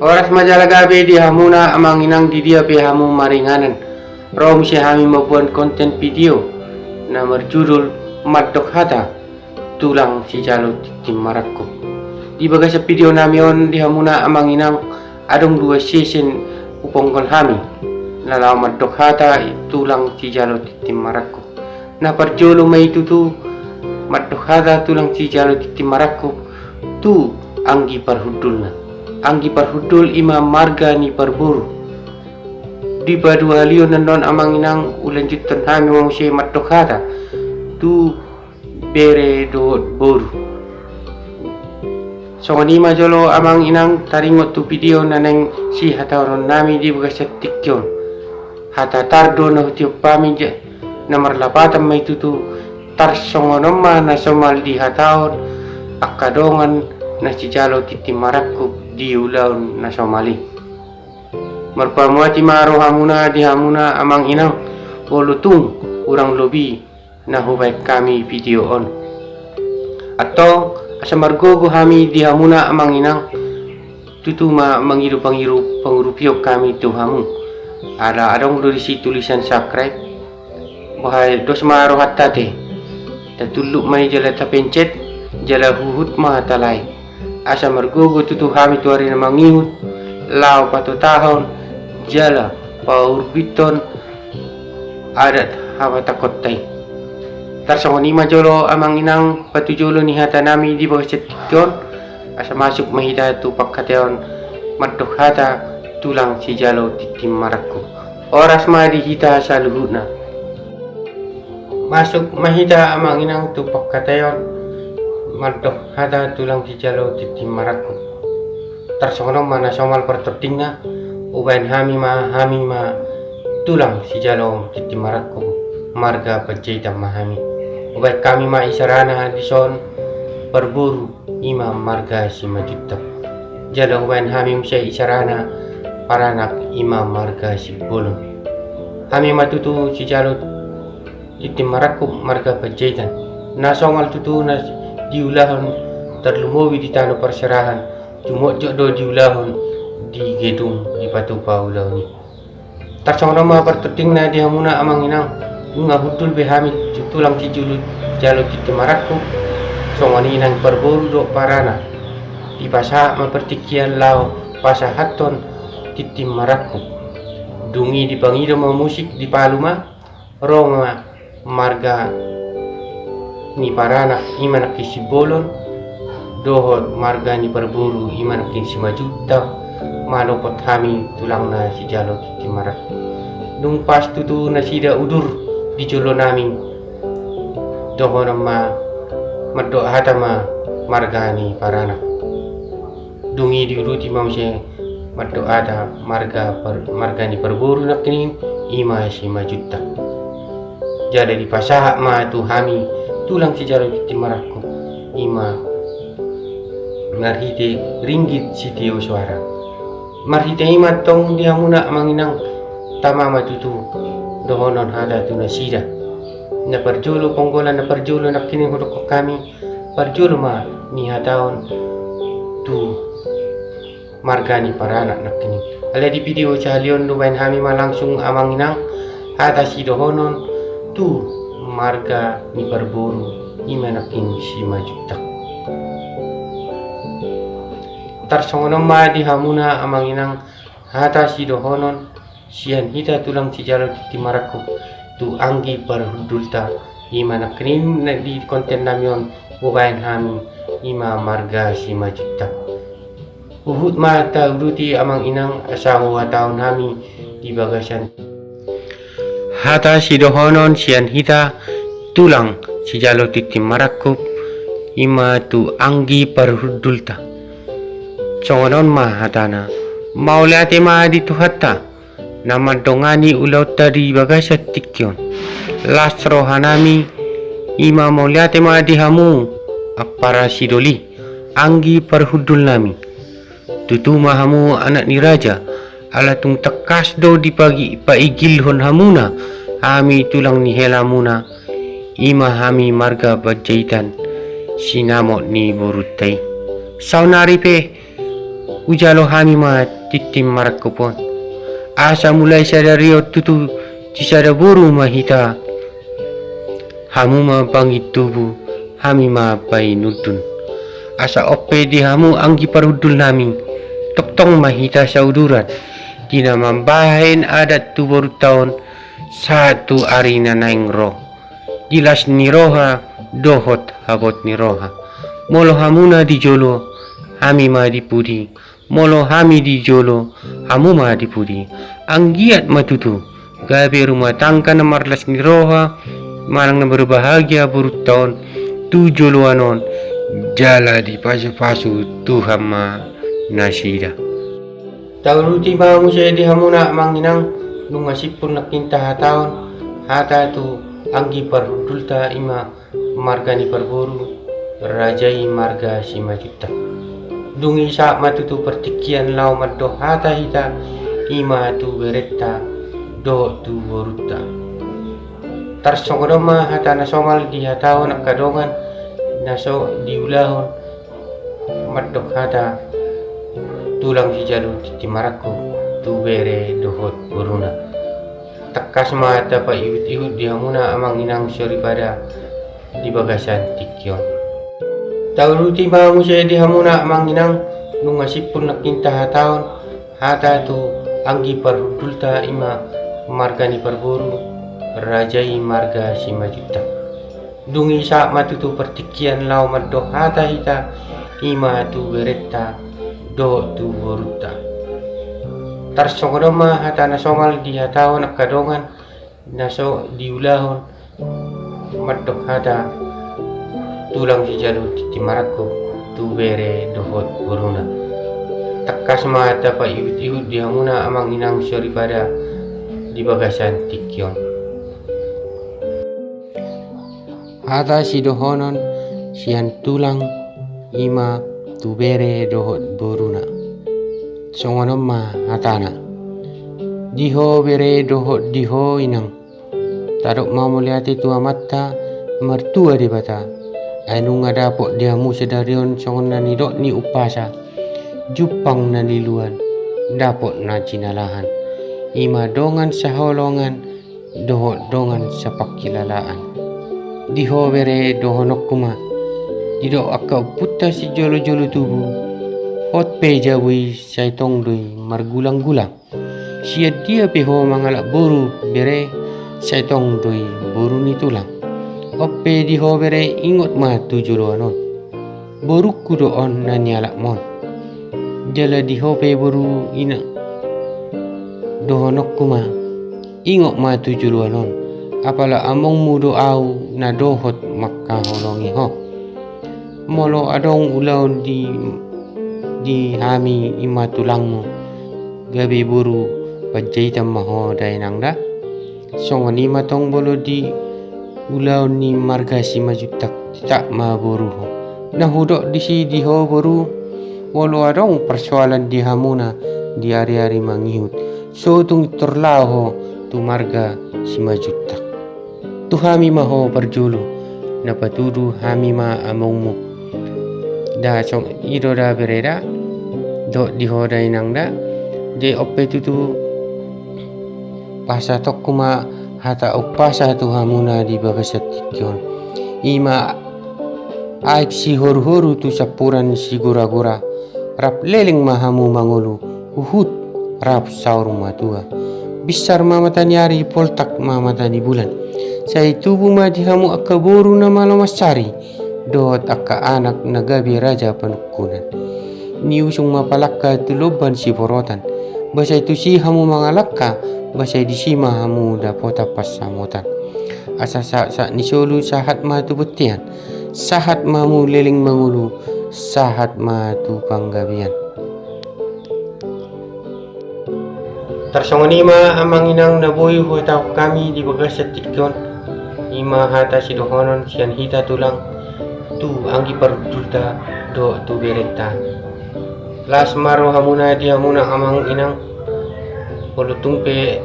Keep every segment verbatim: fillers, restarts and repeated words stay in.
Horas ma jala gabe di hamuna amang inang di dia pe hamu maringanan. Ro muse hami mambuat konten video na marjudul Mandok Hata Tulang Sijalo Tintin Marangkup. Di bagasan video nami on di hamuna amang inang adong dua sesen huponggol hami na laho mandok hata tulang sijalo tintin marangkup. Na parjolo ma i tutu mandok hata tulang sijalo tintin marangkup tu anggi parhundulna. Anggi parhundul i ma marga ni parboru. Di paduahalihon annon amang inang ulanjuthon hami ma muse mandok hata tu bere dohot boru. Songon i ma jolo amang inang taringot tu video na naeng sihatahonon nami di bagasan tingki on. Hata tar do na hutiop hami ja, na marlapatan ma i tutu, tarsongon on ma na somal dihatahon angka dongan na sijalo tintin marangkup di ulaon na somal i. Marpamuati ma rohamuna di hamuna amang inang, molo tung hurang lobi na hubaen hami video on. Antong asa margogo hami di hamuna amang inang, tutu ma mangido pangiru pangurupion hami tu hamu. Ala adong do disi tulisan subscribe. Boha dos ma rohanta te. Tatuluk ma i jala tapencet, jala huhut ma talai. Asa margogo tutu hami tu ari na mangihut laho patotahon jala paurbithon adat habatahonta i. Tarsongon i ma jolo amang inang patujolo ni hata nami di bagasan tingki on. Asa masuk ma hita tu pangkataion mandok hata tulang sijalo tintin marangkup. Horas ma di hita saluhutna. Masuk ma hita amang inang tu pangkataion mandok hata tulang sijalo tintin marangkup. Tarsongon on ma na somal partordingna, hubaen hami ma, hami ma tulang sijalo tintin marangkup, marga Panjaitan ma hami. Hubaen hami ma isarana dison parboru i ma marga Simanjuntak. Jala hubaen hami muse isarana paranak i ma marga Simbolon. Hami ma tutu sijalo tintin marangkup marga Panjaitan. Na somal tutu na diulahon tarlumobi di tano parserahan, jumotjot do diulahon di gedung dipatupa ulaon i. Tarsongon on ma partordingna di hamuna amang inang, nunga hundul be hami tu tulang sijalo tintin marangkup, songon i nang parboru dohot paranak. Dipasahat ma partingkian laho pasahathon tintin marangkup. Dung i dipangido ma musik, dipalu ma, ro ma marga ni paranak i ma nangkin Simbolon, dohot marga ni parboru i ma nangkin Simanjuntak, manopot hami tulangna sijalo tintin marangkup. Dung pas tutu nasida udur di jolo nami, dohonon ma mandok hata ma marga ni paranak. Dung i diuduti ma muse mandok hata marga par, marga ni parboru nangkin i ma Simanjuntak. Jala dipasahat ma tu hami tulang sijalo tintin marangkup i ma marhite ringgit sitio soara. Marhite i ma antong di hamuna amang inang, tama ma tutu dohonon hata tu nasida. Na parjolo ponggolan na parjolo nangkin i hudokkon hami, parjolo ma nihatahon tu marga ni paranak nangkin i. Alai di video sahali on hubaen hami ma langsung amang inang hata sidohonon tu marga ni parboru i ma nangkin Simanjuntak. Tarsongon on ma di hamuna amang inang hata sidohonon sian hita tulang sijalo tintin marangkup tu anggi parhundulta i ma nangkin i. Na di konten nami on hubaen hami i ma marga Simanjuntak. Huhut ma tauduti amang inang asa huhatahon hami di bagasan hata sidohonon sian hita tulang sijalo tintin marangkup i ma tu anggi parhundulta. Songon on ma hatana, mauliate ma di Tuhanta na mandongani ulaonta di bagasan tingki on. Las roha nami i ma mauliate ma di hamu ampara sidoli, anggi parhundul nami. Tutu ma hamu anak ni raja, ala tung tangkas do dipagi paigilhon hamuna hami tulang ni helamuna, i ma hami marga Panjaitan sinamot ni borunta i. Saonari pe Hujalo hami ma tintin marangkup on. Asa mulai sadari on tutu sisada boru ma hita. Hamu ma panggit tubu, hami ma painundun. Asa on pe di hamu anggi parhundul nami, tongtong ma hita sauduran di na mambahen adat tu borunta on, sahat tu ari na naeng ro. Di las ni roha dohot habot ni roha. Molo hamuna di jolo, hami ma di pudi. Molo hami di jolo, hamu ma di pudi. Anggiat ma tutu gabe rumah tangga na marlas ni roha manang na berbahagia borunta on tu joloan on, jala dipasupasu Tuhan ma nasida. Tauduti ma muse di hamuna amang inang, nunga simpul nangkin tahatahon hata tu anggi parhundulta, i ma marga ni parboru, raja i marga Simanjuntak. Dung i sahat ma tutu partingkian laho mandok hata hita, i ma tu berenta dohot tu borunta. Tarsongon on ma hata na somal dihatahon angka dongan, na so diulahon mandok hata tulang sijalo tintin marangkup tu bere dohot boruna. Tangkas ma tapaihutihut di hamuna amang inang soripada di bagasan tingki on. Tauduti ma muse di hamuna amang inang, nunga simpul nangkin tahatahon hata tu anggi parhundulta, i ma marga ni parboru, raja i marga Simanjuntak. Dung i sahat ma tutu partingkian laho mandok hata hita, i ma tu berenta dohot tu borunta. Tarsongon on ma hata na somal dihatahon angka dongan, na so diulahon mandok hata tulang sijalo tintin marangkup tu bere dohot boruna. Tangkas ma tapaihutihut di hamuna amang inang soripada di bagasan tingki on. Hata sidohonon sian tulang, i ma tu bere dohot boruna. Songon on ma hatana. Di ho bere dohot di ho inang, tadok ma mauliate tu Amanta Martua Debata. Ai nunga dapot di hamu sadari on songon na nidok ni umpasa, jumpang na niluan, dapot na jinalahan, i ma dongan saholongan dohot dongan sapangkilalaan. Di ho bere dohononku ma, didok angka ompunta sijolojolo tubu, hot pe jabu i sai tong do i margulanggulang. Sian dia pe ho mangalap boru bere, sai tong do i boru ni tulang. On pe di ho bere, ingot ma tu joloan on. Borungku do on na nialapmon. Jala di ho pe boru inang, dohononku ma, ingot ma tu joloan on. Apala amongmu do ahu na dohot mangkaholongi ho. Molo adong ulaon di, di hami, i ma tulangmu, gabe boru Panjaitan ma ho da inang da. Songon i ma tong molo di ulaon ni marga Simanjuntak, tetap ma boru ho. Na hudok disi di ho boru, molo adong parsoalan di hamuna di ariari mangihut, so tung intor laho ho tu marga Simanjuntak. Tu hami ma ho parjolo, na patudu hami ma amongmu. Da songon i do da bere da, dohot di ho da inang da. Jadi on pe tutu pasahatku ma hata umpasa tu hamuna di bagasan tingki on. I ma aek sihoruhoru tu sampuran sigoragora. Rap leleng ma hamu mangolu, huhut rap saur matua. Binsar ma mata ni ari, poltak ma mata ni bulan. Sai tubu ma di hamu angka boru na malo mansari, dohot angka anak na gabe raja panungkunan. Niusung ma palangka tu lomban siborotan. Ba sai tusi hamu mangalangka, ba sai disi ma hamu dapotan pansamotan. Asa sahatsahat ni solu sahat ma tu bontean. Sahat ma hamu leleng mangolu, sahat ma tu panggabean. Tarsongon i ma amang inang na boi huhatahon hami di bagasan tingki on, i ma hata sidohonon sian hita tulang, tu anggi parhundulta dohot tu berenta. Las ma rohamuna di hamuna amang inang. Molo tung pe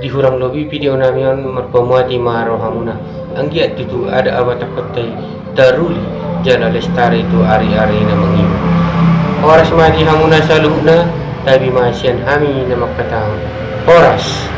di hurang lobi video nami on, marpamuati ma rohamuna. Anggiat tutu adat Batak Kota i taruli jala lestari tu ariari na mangihut. Horas ma di hamuna saluhutna. Tabi ma sian hami na mangkatahon horas.